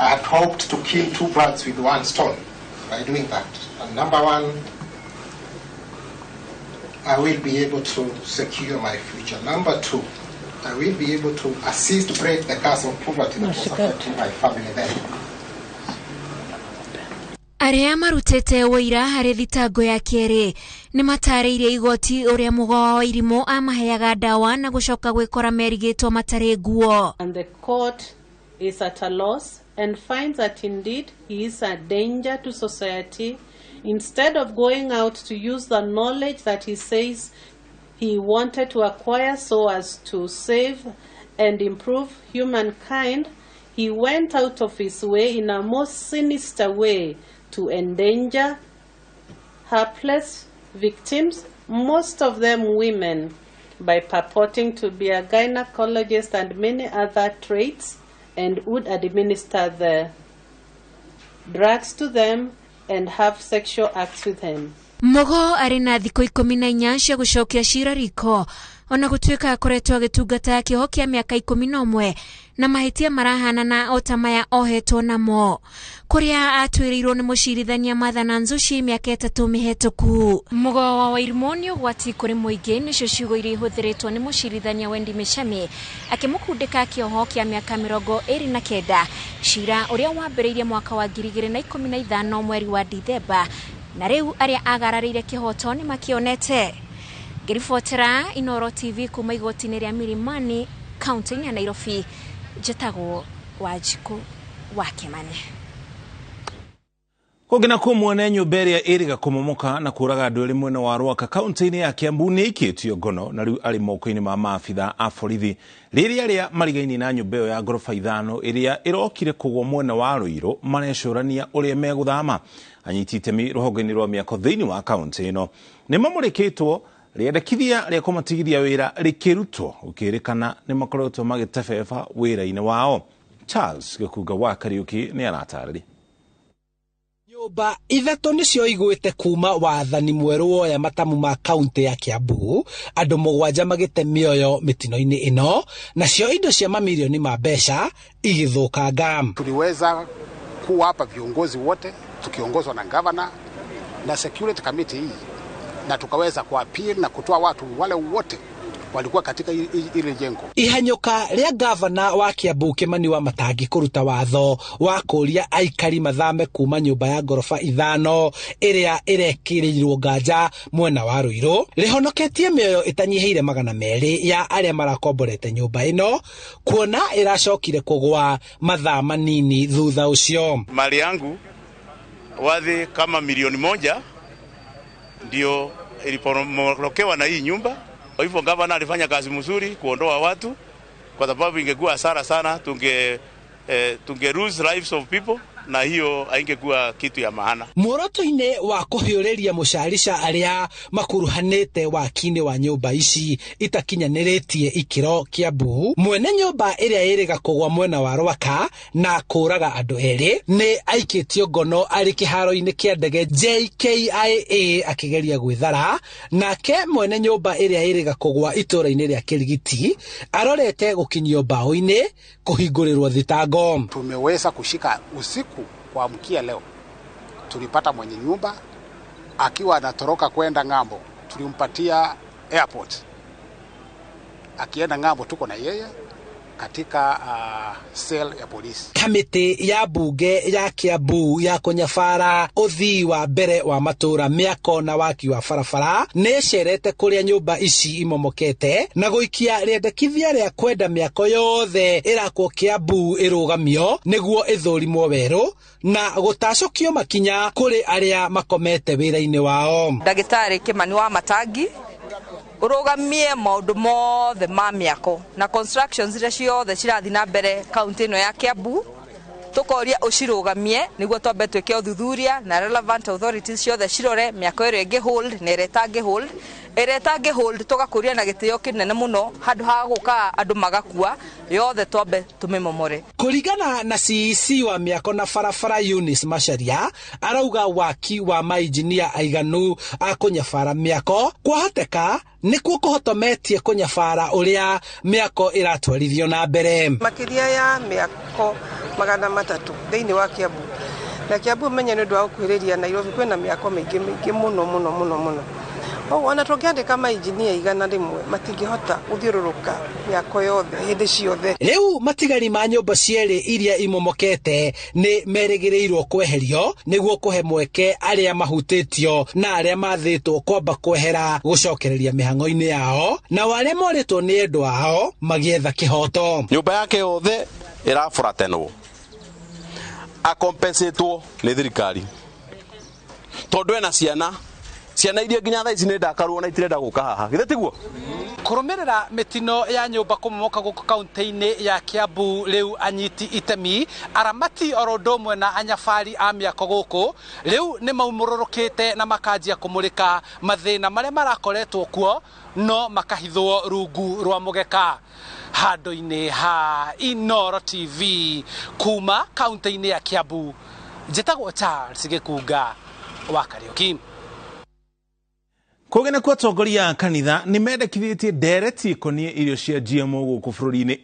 I had hoped to kill two birds with one stone by doing that. And number one, I will be able to secure my future. Number two, I will be able to assist break the curse of poverty that was affecting my family then. Arĩa marutĩte ũira harĩ thitango ya kerĩ nĩ matarĩirie igoti ũrĩa Mũgo wa Wairimũ amaheaga ndawa na gũcoka gwĩkora merigĩtwo matarĩ nguo. And the court is at a loss and finds that indeed he is a danger to society. Instead of going out to use the knowledge that he says he wanted to acquire so as to save and improve humankind, he went out of his way in a most sinister way to endanger helpless victims, most of them women, by purporting to be a gynecologist and many other traits, and would administer the drugs to them and have sexual acts with them. Mugo arĩ na thikũ 14 cia gũcokia cira riko ona gũtuĩka akoretwo agĩtungata kĩoho kĩa mĩaka 11 na mahĩtia marahanana o ta maya ohetwo namo kũrĩa atuĩrĩirwo nĩ mũcirithania Martha Nanzushi mĩaka 3 mĩhetũku. Mũgo wa Wairimũ nĩ ũgwati kũrĩ mũingĩ nĩcio ciugo iria ihũthĩrĩtwo nĩ mũcirithania Wendy Mĩchemi akĩmũkundĩka kĩoho kĩa mĩaka 29 cira ũrĩa wambĩrĩirie mwaka wa 2015 mweri wa Dithemba na rĩu arĩa agararĩire kĩhoto nĩ makĩonete. Ngĩribotera Inooro TV kuma igoti-inĩ rĩa Milimani kaunti-inĩ ya Nairobi, njĩtagwo Wanjikũ wa Kĩmani. Kũngĩ nakuo mwene nyũmba ĩrĩa ĩrĩga kũmomoka na kũraga andũ erĩ mwena wa Rwaka kaunti-inĩ ya Kiambu nĩ aikĩtio ngono na rĩu arĩ moko-inĩ ma maabitha a borithi. Rĩrĩa arĩa marigaini na nyũmba ĩyo ya ngoroba 5 ĩrĩa ĩrokire kũgwa mwena wa Ruiru marecũrania ũrĩa megũthama. Anyiti itemi rũhonge-inĩ rwa mĩako thĩinĩ wa kaunti ĩno nĩ mamũrĩkĩtwo rĩendekithia rĩa kũmatigithia wĩra rĩkĩrutwo gũkĩrĩkana nĩ makoretwo magĩtebeba wĩra-inĩ wao. Charles Gĩkunga wa Kariũki nĩ aratarĩria. Nyũmba 3 nĩcio igwĩte kuma wathani mwerũ woya matamu ma kaunti ya Kiambu, andũ 7 magĩte mĩoyo mĩtino-inĩ ĩno, nacio indo cia mamirioni ma mbeca igĩthũkanga. Tuliweza kuwa hapa viongozi wote tukiongozwa na governor na security committee hii, na tukaweza kuappeal na kutoa watu wale wote walikuwa katika ile jengo. Ihanyũka rĩa gavana wa Kiambu Kimani wa Matangi kũruta watho wa kũria aikari mathame kuma nyũmba ya ngoroba 5 ĩrĩa ĩrekĩrĩirwo nganja mwena wa Ruiru rĩhonoketie mĩoyo ĩtanyihĩire 200 ya arĩa marakomborete nyũmba ĩno, kuona ĩracokire kũgwa mathaa manini thutha ũcio. Mali yangu wathi kama milioni 1 ndio iliporomokewa na hii nyumba. Kwa hivyo gavana alifanya kazi mzuri kuondoa watu, kwa sababu ingekuwa hasara sana, tunge lose lives of people, na hiyo haingekuwa kitu ya maana. Muoroto-inĩ wa kũhiũrĩria mũcarica arĩa makuruhanĩte waki-inĩ wa nyũmba ici itakinyanĩrĩtie ikĩro Kiambu, mwene nyũmba ĩrĩa ĩrĩga kũgwa mwena wa Rwaka na kũraga andũ erĩ nĩ aikĩtio ngono arĩ kĩharo-inĩ kĩa ndege JKIA akĩgeria gwĩthara, nake mwene nyũmba ĩrĩa ĩrĩga kũgwa itũũra-inĩ rĩa Kĩrigiti arorete gũkinyio mbaũ-inĩ kũhingũrĩrwo thitango. Tumeweza kushika usiku kuamkia leo, tulipata mwenye nyumba akiwa anatoroka kwenda ng'ambo, tulimpatia airport. Akienda ng'ambo tuko na yeye katika cell ya polisi. Kamĩtĩ ya bunge ya Kiambu ya kũnyabara ũthii wa mbere wa matũra mĩako na waki wa barabara nĩ ĩcerete kũrĩa nyũmba ici imomokete na gũikia rĩendekithia rĩa kwenda mĩako yothe ĩrakwo Kiambu ĩrũgamio nĩguo ĩthũrimwo werũ na gũtacũkio makinya kũrĩ arĩa makomete wĩra-inĩ wao. Ndagĩtarĩ Kimani wa Matangi urugamie maundu mothe ma miako na constructions iria ciothe cirathi na mbere kaunti ino ya Kiambu, tukoria ucirugamie niguo twambe twike uthuthuria na relevant authorities ciothe cirore miako ĩrĩa ĩngĩ hold na ĩrĩa ĩtangĩ hold, ĩrĩa ĩtangĩ hold tũgakũria na gĩtĩo kĩnene mũno handũ ha gũka andũ magakua yothe twambe tũmĩmomore. Kũringana na CEC wa mĩako na barabara Eunice Macharia arauga waki wa mainjinia aiganu a kũnyabara mĩako kwahoteka nĩkuo kũhotometie kũnyabara ũrĩa mĩako ĩratwarithio na mbere. Makĩria ya mĩako 300 thĩinĩ wa Kiambu. Na Kiambu menye nĩ ũndũ wa gũkuhĩrĩria Nairobi kwĩna mĩako mĩingĩ mĩingĩ mũno mũno mũno mũno. Koguo ona tũngĩandĩka mainjinia 100 matingĩhota gũthiũrũrũka mĩako yothe hĩndĩ ciothe. Rĩu matigari ma nyũmba cierĩ iria imomokete nĩ merĩgĩrĩirwo kweherio nĩguo kũhe mweke arĩa mahutĩtio na arĩa mathĩtwo kwamba kwehera gũcokereria mĩhang'o-inĩ yao, nao arĩa morĩtwo nĩ endwa ao magĩetha kĩhoto. Nyũmba yake yothe ĩraburatenwo akompensetwo nĩ thirikari tondũ ena ciana ciana iria nginya thaa ici nĩ ndakarwo na itirenda gũka haha, githĩ tiguo? Kũrũmĩrĩra mĩtino ya nyũmba kũmomoka gũkũ kaunti-inĩ ya Kiambu, rĩu anyiti itemi aramati oro ũndũ ũmwe na anyabari a mĩako gũkũ rĩu nĩ maumũrũrũkĩte na makanjia kũmũrĩka mathĩna marĩa marakoretwo kuo no makahithwo rungu rwa mũgeka. Handũ-inĩ ha Inooro TV kuma kaunti-inĩ ya Kiambu, njĩtagwo Charles Gĩkunga wa Kariũki. Kũgĩ na atongoria a kanitha nĩ mendekithĩtie ndereti ĩkoniĩ irio cia GMO gũkũ bũrũri-inĩ.